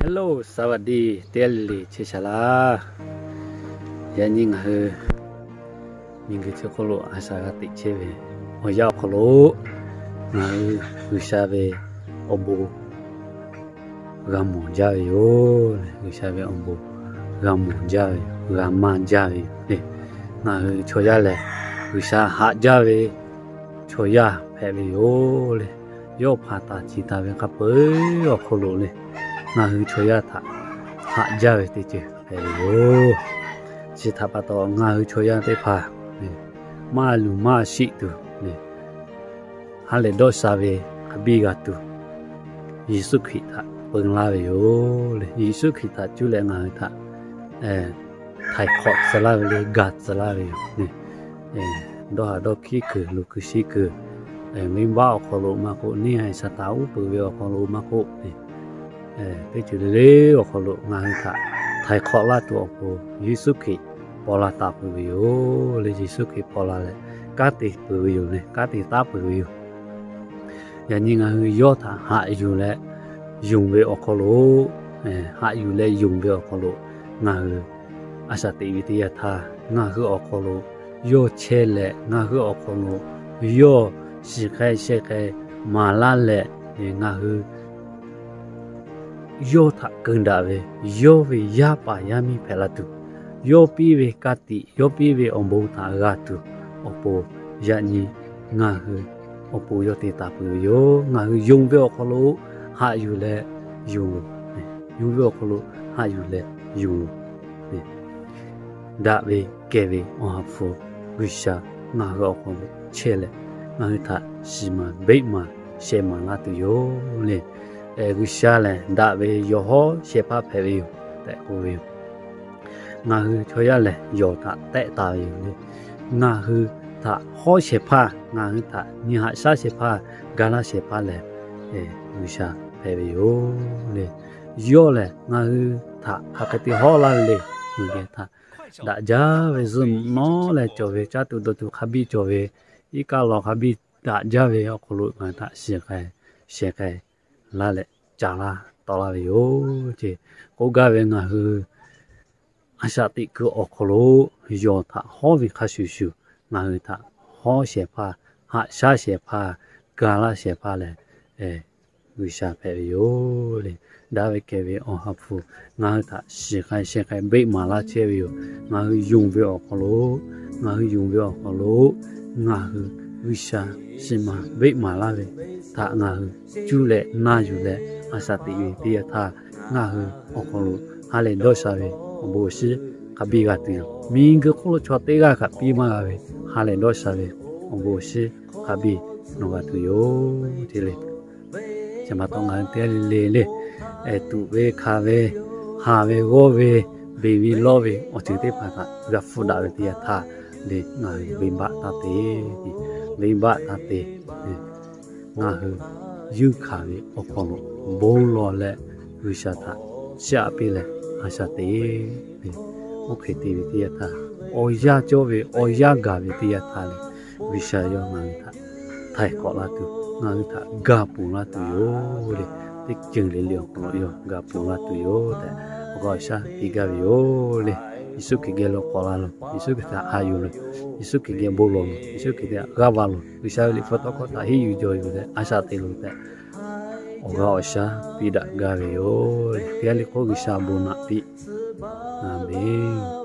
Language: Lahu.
Hello, สวัสดี teˇ g'aˇ le le chehˇ shaˍ laˇ. Yaꞈ nyi ngaˬ hui miˬguiˬ chi hk'oˆ lo a shaꞈ g'a teꞈ chehˇ ve awˬ yanˇ awˬ hk'aw lo, ngaˬ hui G'uiˬsha ve awˬ bon g'a mawˬ jaˇ ve yoˬ. G'uiˬsha ve awˬ bon g'a mawˬ jaˇ ve yoˬ, g'a maˇ jaˇ ve yoˬ le. Ngaˬ hui chaw yaˇ lehˬ, G'uiˬsha haꞈ jaˇ ve chaw yaˇ hpehꞈ ve yoˬ le. Yawˇ hpanˍ taˍ ciˍ taˍ ve hk'a peu-eˬ awˬ hk'aw lo le, ngaˬ hui chaw yaˇ htaꞈ haꞈ jaˇ ve teˇ ceuˬ hpehꞈ ve yoˬ. Chi htaꞈ pa taw, ngaˬ hui chaw yaˇ teˇ hpaˍ maˇ luˬ maˇ shiˆ tuˬ le, ha lehˬ dawˇ sha ve hk'a biˇ g'a tuˬ, Yeˍsuˆ Hkriꞈ htaꞈ peu laˇ ve yoˬ le. Yeˍsuˆ Hkriꞈ htaꞈ cuˇ leh ngaˬ hui htaꞈ htaiˍ hk'awꞈ tcuh laˇ ve le, gaˬ tcuh laˇ ve yoˬ le. Dawˇ haˍ dawˇ hkiˉ kuiˬ, luˬ kuiˬ shiˍ kuiˬ, venˇbaˆ awˬ hk'aw lo maˇ k'oˆ, neˇ haiˬ Saˍtanˍ uˉ peunˍ ve awˬ hk'aw lo maˇ k'oˆ, teˇ ceuˬ le le awˬ hk'aw lo ngaˬ hui htaꞈ htaiˍ hk'awꞈ laˇ tuˬ awˬ pon Yeˍsuˆ Hkriꞈ paw la taˍ peuˬ ve yoˬ le. Yeˍsuˆ Hkriꞈ paw la leh kanˉ te peuˬ ve yoˬ le, kanˉ te taˉ peuˬ ve yoˬ. Yaꞈ nyi ngaˬ hui yawˇ htaꞈ haꞈ yuˬ leh yonˍ ve awˬ hk'aw lo, haꞈ yuˬ leh yonˍ ve awˬ hk'aw lo ngaˬ hui a shaꞈ teꞈ ve teˇ yanˇ htaˇ, ngaˬ hui awˬ hk'aw lo yawˇ chehˇ leh, ngaˬ hui awˬ hk'aw lo yawˇ shiˍ k'ai sheh k'ai maˍ laˇ leh, ngaˬ hui yawˇ htaꞈ keu daꞈ ve, yawˇ ve yaˇ paˍ yaˇ miˇ hpehꞈ la tuˬ, yawˇ piˇ ve ka tiꞈ, yawˇ piˇ ve awˬ bon htaꞈ g'a tuˬ awˬ pon, yaꞈ nyi ngaˬ hui awˬ pon yawˇ te taˍ peuˬ ve yoˬ. Ngaˬ hui yonˍ ve awˬ hk'aw lo haꞈ yuˬ leh yonˍ, yonˍ ve awˬ hk'aw lo haꞈ yuˬ leh yonˍ daꞈ ve kehˬ ve Awˬ ha hpu G'uiˬsha ngaˬ hui awˬ hk'aw lo chehˇ leh, ngaˬ hui htaꞈ shiˍ maˍ beˆ maˍ sheh maˍ laˇ tuˬ yoˬ le. G'uiˬsha lehˬ daꞈ ve yawˬ hawˉ shehˍ hpaˇ hpehꞈ ve yoˬ tehꞈ k'oˆ ve yoˬ. Ngaˬ hui chaw yaˇ lehˬ yawˬ htaꞈ tehˆ taˍ ve yoˬ le. Ngaˬ hui htaꞈ hawˉ shehˍ hpaˇ, ngaˬ hui htaꞈ nyi haꞈ shaˉ shehˍ hpaˇ, ga laˇ shehˍ hpaˇ lehˬ G'uiˬsha hpehꞈ ve yoˬ le. Yawˇ lehˬ ngaˬ hui htaꞈ hk'aˬ hk'e te hawˉ laˇ ve le. Ngaˬ hui geh htaꞈ daꞈ jaˇ ve zuhˆ mvuhꞈ nawˉ leh cawˬ ve, caˇ tuˬ dawˬ tuˬ hk'a biˇ cawˬ ve, iˉ kaˆ law hk'a biˇ daꞈ jaˇ ve awˬ hk'aw lo ngaˬ hui htaꞈ shiˍ k'ai sheh k'ai laˇ leh ca laˇ tawˆ laˇ ve yoˬ ce. K'oˆ gaˇ ve ngaˬ hui a shaꞈ teꞈ kuiˬ awˬ hk'aw lo yawˬ htaꞈ hawˉ ve hk'a shuˍ shuˍ, ngaˬ hui htaꞈ hawˉ shehˍ hpaˇ, haꞈ shaˉ shehˍ hpaˇ, ga laˇ shehˍ hpaˇ lehˬ G'uiˬsha hpehꞈ ve yoˬ le. Daꞈ ve kehˬ ve Awˬ ha hpu ngaˬ hui htaꞈ shiˍ k'ai sheh k'ai beˆ maˍ laˇ chehˇ ve yoˬ. Ngaˬ hui yonˍ ve awˬ hk'aw lo, ngaˬ hui yonˍ ve awˬ hk'aw lo ngaˬ hui G'uiˬsha shiˍ maˍ beˆ maˍ laˇ ve htaꞈ ngaˬ hui cuˇ leh na yuˬ leh a shaꞈ teꞈ ve teˇ yanˇ htaˇ, ngaˬ hui awˬ hk'aw lo ha lehˬ dawˇ sha ve awˬ bon awˬ shinˉ hk'a biˇ g'a tuˬ yoˬ. Miˬguiˬ hk'oˆ lo chaw teˇ g'aˇ kaꞈ piˇ maˇ g'a ve ha lehˬ dawˇ sha ve awˬ bon awˬ shinˉ hk'a biˇ nawˬ g'a tuˬ yoˬ ce le. Chi pa taw ngaˬ hui teˇ g'aˇ le le le, tuꞈ ve hkanˍ ve, haˍ ve g'awˇ ve, beˬ ve lawˇ ve awˬ ceuˬ teˇ hpaˍ htaꞈ g'a hpfuhˆ daꞈ ve teˇ yanˇ htaˇ le, ngaˬ hui venˇbaˆ taˇ te, venˇbaˆ taˇ te. Ngaˬ hui yuˇ hkanˍ ve awˬ hk'aw lo bon lawˬ leh G'uiˬsha htaꞈ chiˇ aꞈ piˇ leh a shaꞈ teꞈ ve, oˇ hk'e te ve teˇ yanˇ htaˇ, awˬ yanˇ cawˇ ve awˬ yanˇ gaˬ ve teˇ yanˇ htaˇ le, G'uiˬsha yawˇ ngaˬ hui htaꞈ htaiˍ hk'awꞈ laˇ tuˬ, ngaˬ hui htaꞈ ga ponˬ laˇ tuˬ yoˬ le. Teˇ ceuˬ le le awˬ hk'aw lo yawˇ ga ponˬ laˇ tuˬ yoˬ tehꞈ awˬ g'aˇ awˬ shaˉ piˇ gaˇ ve yoˬ le. Yeˍsuˆ Hkriꞈ geh lo k'awꞈ la loˬ. Yeˍsuˆ Hkriꞈ htaꞈ haꞈ yuˬ loˬ. Yeˍsuˆ Hkriꞈ geh bon lawˬ loˬ. Yeˍsuˆ Hkriꞈ geh g'aˇ va loˬ. G'uiˬsha ve liꞈ hpu tawˇ hkawˇ htaꞈ henˇ yuˬ jawˬ yuˬ leh a shaꞈ teꞈ loˬ tehꞈ awˬ g'aˇ awˬ shaˉ piˇ daꞈ gaˇ ve yoˬ. Teˇ g'aˇ le hk'oˆ G'uiˬsha bon naꞈ piˇ. Aˍmenˍ.